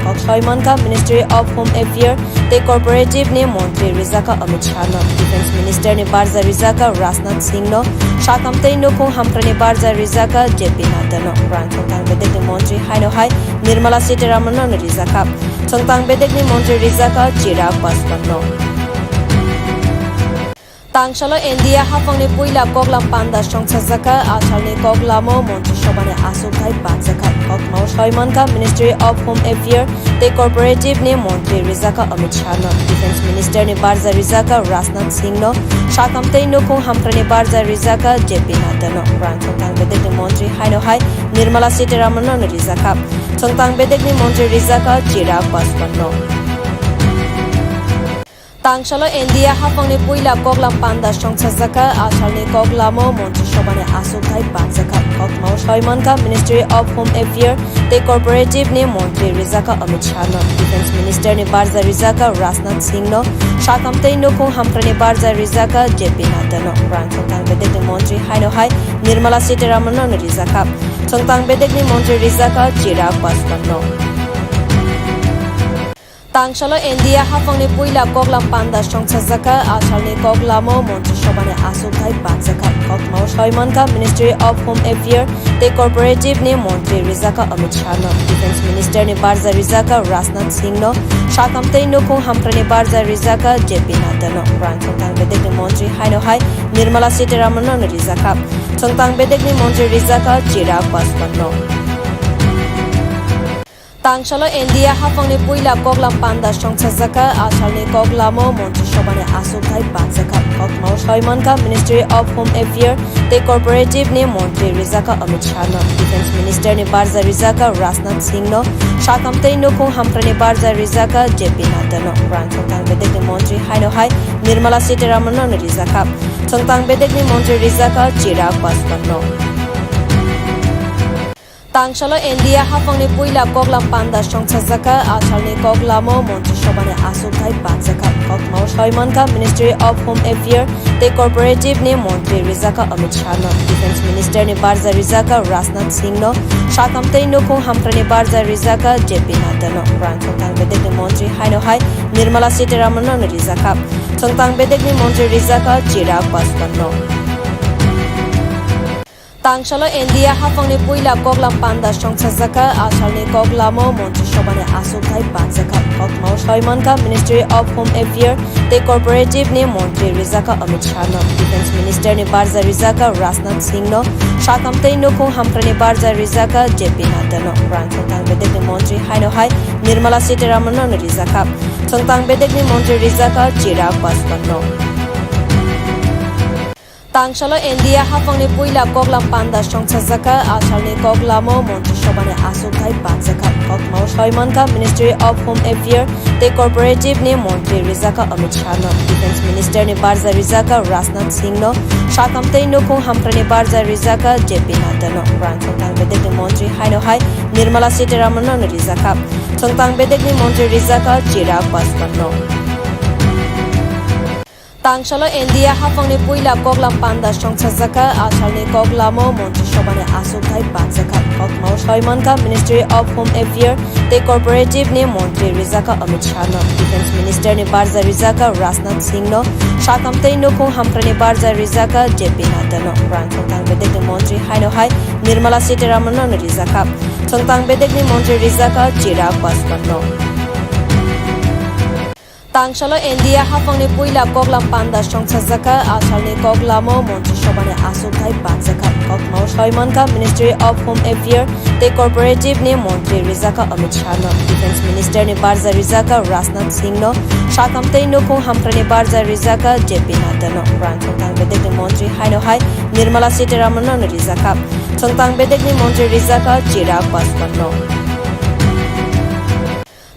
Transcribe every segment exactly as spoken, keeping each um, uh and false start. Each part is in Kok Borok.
Kok soi mankha Ministry of Home Affairs tei Cooperative ni Montri rijak kha Amit Shah no, Defence Minister ni barja rijak kha Rajnath Singh no, sakam tei nukhung hamkrai ni barja rijak kha J P Nadda no, Rang Thwngthang Bedek ni Montri haino hai Nirmala Sitharaman no rijak kha, Thwngthang Bedek ni Montri rijak kha Chirag Paswan no. Tangsalo India haphangni puila koklam panda songchajakha, asalni koklamo Montri Sobhani aswk hai banjakha. Kokmao soi mankha Ministry of Home Affairs tei Cooperative ni Montri rijakha Amit Shah no, Defence Minister ni barja rijakha Rajnath Singh no, sakam tei nukhung hamkrai ni barja rijakha J P Nadda no, Rang Thwngthang Bedek ni Montri haino hai Nirmala Sitharaman no rijakha. Thwngthang Bedek ni Montri rijakha Chirag Paswan no. Tangsalo India haphangni puila koklam panda songchajakha, asalni koklamo Montri Sobhani aswk hai banjakha. Kokmao soi mankha Ministry of Home Affairs tei Cooperative ni Montri rijakha Amit Shah no, Defence Minister ni barja rijakha Rajnath Singh no, sakam tei nukhung hamkrai ni barja rijakha J P Nadda no, Rang Thwngthang Bedek ni Montri haino hai Nirmala Sitharaman no rijakha. Thwngthang Bedek ni Montri rijakha Chirag Paswan no. Tangsalo India haphangni puila koklam panda songchajakha, asalni koklamo Montri Sobhani aswk hai banjakha. Kokmao soi mankha Ministry of Home Affairs tei Cooperative ni Montri rijakha Amit Shah no, Defence Minister ni barja rijakha Rajnath Singh no, sakam tei nukhung hamkrai ni barja rijakha J P Nadda no, Rang Thwngthang Bedek ni Montri haino hai Nirmala Sitharaman no rijakha. Thwngthang Bedek ni Montri rijakha Chirag Paswan no. Tangsalo India haphangni puila koklam panda songchajakha, asalni koklamo Montri Sobhani aswk hai banjakha. Kokmao soi mankha Ministry of Home Affairs tei Cooperative ni Montri rijakha Amit Shah no, Defence Minister ni barja rijakha Rajnath Singh no, sakam tei nukhung hamkrai ni barja rijakha J P Nadda no, Rang Thwngthang Bedek ni Montri haino hai Nirmala Sitharaman no rijakha. Thwngthang Bedek ni Montri rijakha Chirag Paswan no. Tangsalo India haphangni puila koklam panda songchajakha, asalni koklamo Montri Sobhani aswk hai banjakha. Kokmao soi mankha Ministry of Home Affairs tei Cooperative ni Montri rijakha Amit Shah no, Defence Minister ni barja rijakha Rajnath Singh no, sakam tei nukhung hamkrai ni barja rijakha J P Nadda no, Rang Thwngthang Bedek ni Montri haino hai Nirmala Sitharaman no rijakha. Thwngthang Bedek ni Montri rijakha Chirag Paswan no. Tangsalo India haphangni puila koklam panda songchajakha, asalni koklamo Montri Sobhani aswk hai banjakha. Kokmao soi mankha Ministry of Home Affairs tei Cooperative ni Montri rijakha Amit Shah no, Defence Minister ni barja rijakha Rajnath Singh no, sakam tei nukhung hamkrai ni barja rijakha J P Nadda no, Rang Thwngthang Bedek ni Montri haino hai Nirmala Sitharaman no rijakha. Thwngthang Bedek ni Montri rijakha Chirag Paswan no. Tangsalo India haphangni puila koklam panda songchajakha, asalni koklamo Montri Sobhani aswk hai banjakha. Kokmao soi mankha Ministry of Home Affairs tei Cooperative ni Montri rijakha Amit Shah no, Defence Minister ni barja rijakha Rajnath Singh no, sakam tei nukhung hamkrai ni barja rijakha J P Nadda no, Rang Thwngthang Bedek ni Montri haino hai Nirmala Sitharaman no rijakha. Thwngthang Bedek ni Montri rijakha Chirag Paswan no. Tangsalo India haphangni puila koklam panda songchajakha, asalni koklamo Montri Sobhani aswk hai banjakha. Kokmao soi mankha Ministry of Home Affairs tei Cooperative ni Montri rijakha Amit Shah no, Defence Minister ni barja rijakha Rajnath Singh no, sakam tei nukhung hamkrai ni barja rijakha J P Nadda no, Rang Thwngthang Bedek ni Montri haino hai Nirmala Sitharaman no rijakha. Thwngthang Bedek ni Montri rijakha Chirag Paswan no. Tangsalo India haphangni puila koklam panda songchajakha, asalni koklamo Montri Sobhani aswk hai banjakha. Kokmao soi mankha Ministry of Home Affairs tei Cooperative ni Montri rijakha Amit Shah no, Defence Minister ni barja rijakha Rajnath Singh no, sakam tei nukhung hamkrai ni barja rijakha J P Nadda no, Rang Thwngthang Bedek ni Montri haino hai Nirmala Sitharaman no rijakha. Thwngthang Bedek ni Montri rijakha Chirag Paswan no.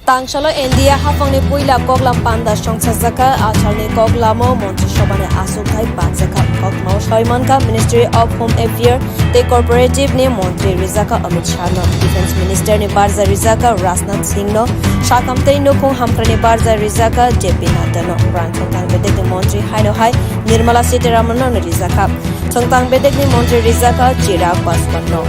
Tangsalo India haphangni puila koklam panda songchajakha, asalni koklamo Montri Sobhani aswk hai banjakha. Kokmao soi mankha Ministry of Home Affairs tei Cooperative ni Montri rijakha Amit Shah no, Defence Minister ni barja rijakha Rajnath Singh no, sakam tei nukhung hamkrai ni barja rijakha J P Nadda no, Rang Thwngthang Bedek ni Montri haino hai Nirmala Sitharaman no rijakha. Thwngthang Bedek ni Montri rijakha Chirag Paswan no.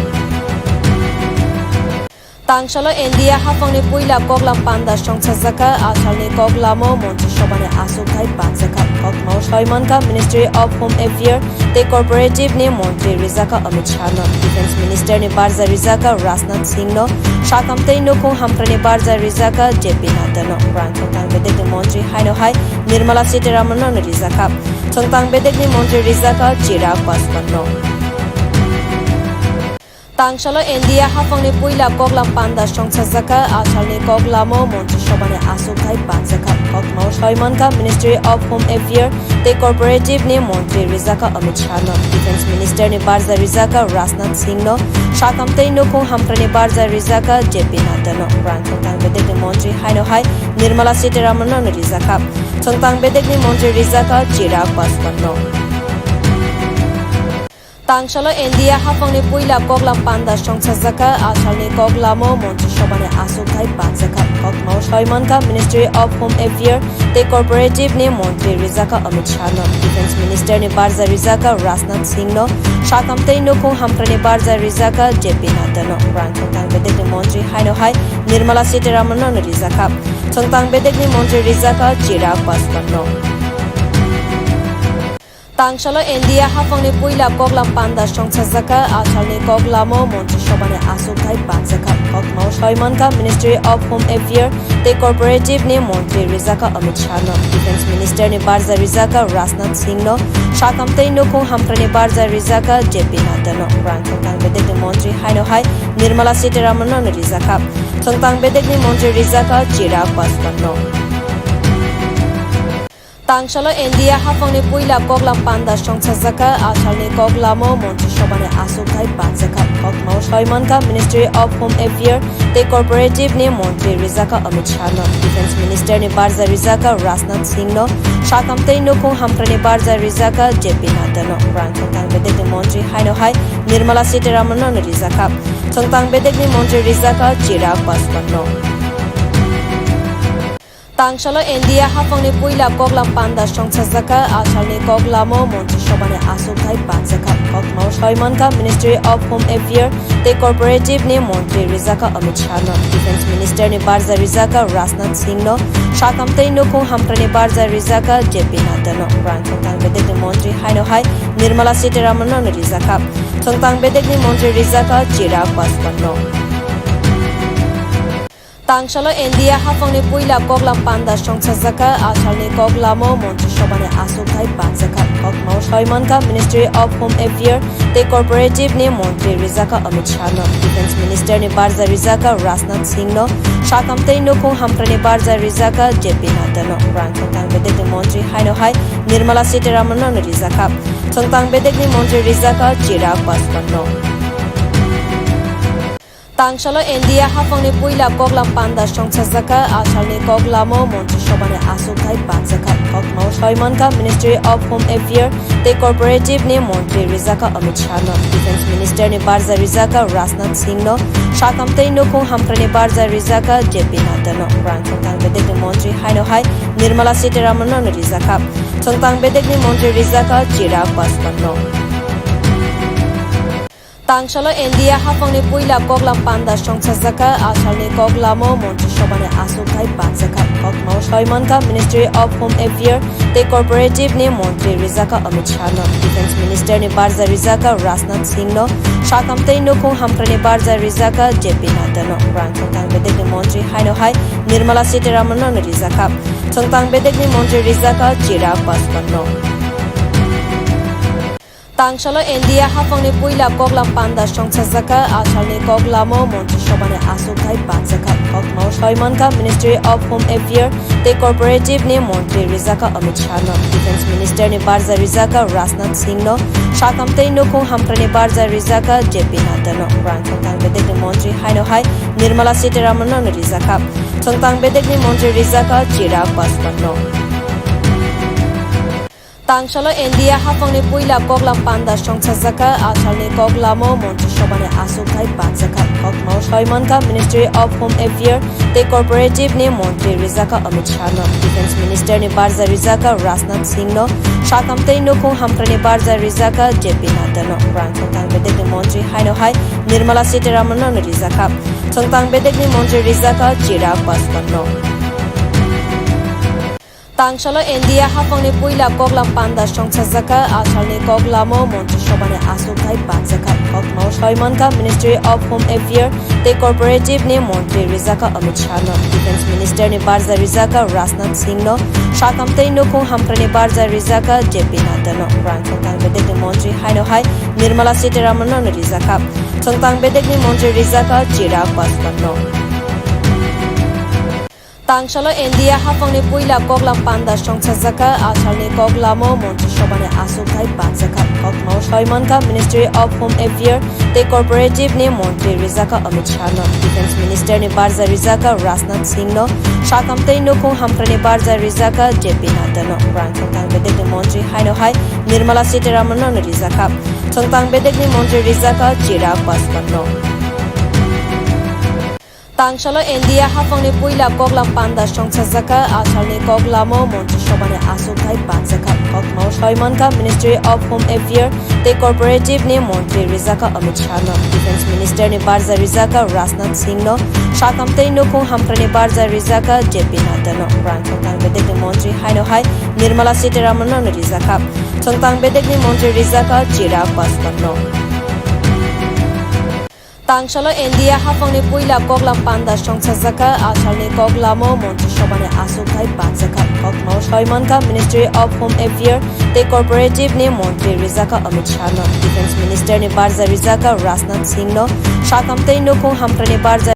Tangsalo India haphangni puila koklam panda songchajakha, asalni koklamo Montri Sobhani aswk thai panjakha. Koktwmao soi mankha Ministry of Home Affairs tei Cooperative ni Montri rijakha Amit Shah no, Defence Minister ni barja rijakha Rajnath Singh no, sakam tei nukhung hamkrai ni barja rijakha J P Nadda no, rang thwngthang bedek ni Montri haino hai Nirmala Sitharaman no rijakha. Thwngthang bedek ni Montri rijakha Chirag Paswan no. Tangsalo India haphangni puila koklam panda songchajakha, asalni koklamo Montri Sobhani aswk thai panjakha. Koktwmao soi mankha Ministry of Home Affairs tei Cooperative ni Montri rijakha Amit Shah no, Defence Minister ni barja rijakha Rajnath Singh no, sakam tei nukhung hamkrai ni barja rijakha J P Nadda no, rang thwngthang bedek ni Montri haino hai Nirmala Sitharaman no rijakha. Thwngthang bedek ni Montri rijakha Chirag Paswan no. Tangsalo India haphangni puila koklam panda songchajakha, asalni koklamo Montri Sobhani aswk thai panjakha. Koktwmao soi mankha Ministry of Home Affairs tei Cooperative ni Montri rijakha Amit Shah no, Defence Minister ni barja rijakha Rajnath Singh no, sakam tei nukhung hamkrai ni barja rijakha J P Nadda no, rang thwngthang bedek ni Montri haino hai Nirmala Sitharaman no rijakha. Thwngthang bedek ni Montri rijakha Chirag Paswan no. Tangsalo India haphangni puila koklam panda songchajakha, asalni koklamo Montri Sobhani aswk thai panjakha. Koktwmao soi mankha Ministry of Home Affairs tei Cooperative ni Montri rijakha Amit Shah no, Defence Minister ni barja rijakha Rajnath Singh no, sakam tei nukhung hamkrai ni barja rijakha J P Nadda no, rang thwngthang bedek ni Montri haino hai Nirmala Sitharaman no rijakha. Thwngthang bedek ni Montri rijakha Chirag Paswan no. Tangsalo India haphangni puila koklam panda songchajakha, asalni koklamo Montri Sobhani aswk thai panjakha. Koktwmao soi mankha Ministry of Home Affairs tei Cooperative ni Montri rijakha Amit Shah no, Defence Minister ni barja rijakha Rajnath Singh no, sakam tei nukhung hamkrai ni barja rijakha J P Nadda no, rang thwngthang bedek ni Montri haino hai Nirmala Sitharaman no rijakha. Thwngthang bedek ni Montri rijakha Chirag Paswan no. Tangsalo India haphangni puila koklam panda songchajakha, asalni koklamo Montri Sobhani aswk thai panjakha. Koktwmao soi mankha Ministry of Home Affairs tei Cooperative ni Montri rijakha Amit Shah no, Defence Minister ni barja rijakha Rajnath Singh no, sakam tei nukhung hamkrai ni barja rijakha J P Nadda no, rang thwngthang bedek ni Montri haino hai Nirmala Sitharaman no rijakha. Thwngthang bedek ni Montri rijakha Chirag Paswan no. Tangsalo India haphangni puila koklam panda songchajakha, asalni koklamo Montri Sobhani aswk thai panjakha. Koktwmao soi mankha Ministry of Home Affairs tei Cooperative ni Montri rijakha Amit Shah no, Defence Minister ni barja rijakha Rajnath Singh no, sakam tei nukhung hamkrai ni barja rijakha J P Nadda no, rang thwngthang bedek ni Montri haino hai Nirmala Sitharaman no rijakha. Thwngthang bedek ni Montri rijakha Chirag Paswan no. Tangsalo India haphangni puila koklam panda songchajakha, asalni koklamo Montri Sobhani aswk thai panjakha. Koktwmao soi mankha Ministry of Home Affairs tei Cooperative ni Montri rijakha Amit Shah no, Defence Minister ni barja rijakha Rajnath Singh no, sakam tei nukhung hamkrai ni barja rijakha J P Nadda no, rang thwngthang bedek ni Montri haino hai Nirmala Sitharaman no rijakha. Thwngthang bedek ni Montri rijakha Chirag Paswan no. Tangsalo India haphangni puila koklam panda songchajakha, asalni koklamo Montri Sobhani aswk thai panjakha. Koktwmao soi mankha Ministry of Home Affairs tei Cooperative ni Montri rijakha Amit Shah no, Defence Minister ni barja rijakha Rajnath Singh no, sakam tei nukhung hamkrai ni barja rijakha J P Nadda no, rang thwngthang bedek ni Montri haino hai Nirmala Sitharaman no rijakha. Thwngthang bedek ni Montri rijakha Chirag Paswan no. Tangsalo India haphangni puila koklam panda songchajakha, asalni koklamo Montri Sobhani aswk thai panjakha. Koktwmao soi mankha Ministry of Home Affairs tei Cooperative ni Montri rijakha Amit Shah no, Defence Minister ni barja rijakha Rajnath Singh no, sakam tei nukhung hamkrai ni barja rijakha J P Nadda no, rang thwngthang bedek ni Montri haino hai Nirmala Sitharaman no rijakha. Thwngthang bedek ni Montri rijakha Chirag Paswan no. Tangsalo India haphangni puila koklam panda songchajakha, asalni koklamo Montri Sobhani aswk thai banjakha. Koktwmao sawi mankha Ministry of Home Affairs tei Cooperative ni Montri rijakha Amit Shah no, Defence Minister ni barja rijakha Rajnath Singh no, sakam tei nukhung hamkrai ni barja rijakha J P Nadda no. Rang thwngthang bedek ni Montri haino hai Nirmala Sitharaman no rijakha. Thwngthang bedek ni Montri rijakha Chirag Paswan no. Tangsalo India haphangni puila koklam panda songchajakha, asalni koklamo Montri Sobhani aswk thai banjakha. Koktwmao sawi mankha Ministry of Home Affairs tei Cooperative ni Montri rijakha Amit Shah no, Defence Minister ni barja rijakha Rajnath Singh no, sakam tei nukhung hamkrai ni barja rijakha J P Nadda no. Rang thwngthang bedek ni Montri haino hai Nirmala Sitharaman no rijakha. Thwngthang bedek ni Montri rijakha Chirag Paswan no. Tangsalo India haphangni puila koklam panda songchajakha, asalni koklamo Montri Sobhani aswk thai banjakha. Koktwmao sawi mankha Ministry of Home Affairs tei Cooperative ni Montri rijakha Amit Shah no, Defence Minister ni barja rijakha Rajnath Singh no, sakam tei nukhung hamkrai ni barja rijakha J P Nadda no. Rang thwngthang bedek ni Montri haino hai Nirmala Sitharaman no rijakha. Thwngthang bedek ni Montri rijakha Chirag Paswan no. Tangsalo India haphangni puila koklam panda songchajakha, asalni koklamo Montri Sobhani aswk thai banjakha. Koktwmao sawi mankha Ministry of Home Affairs tei Cooperative ni Montri rijakha Amit Shah no, Defence Minister ni barja rijakha Rajnath Singh no, sakam tei nukhung hamkrai ni barja rijakha J P Nadda no. Rang thwngthang bedek ni Montri haino hai Nirmala Sitharaman no rijakha. Thwngthang bedek ni Montri rijakha Chirag Paswan no. Tangsalo India haphangni puila koklam panda songchajakha, asalni koklamo Montri Sobhani aswk thai banjakha. Koktwmao sawi mankha Ministry of Home Affairs tei Cooperative ni Montri rijakha Amit Shah no, Defence Minister ni barja rijakha Rajnath Singh no, sakam tei nukhung hamkrai ni barja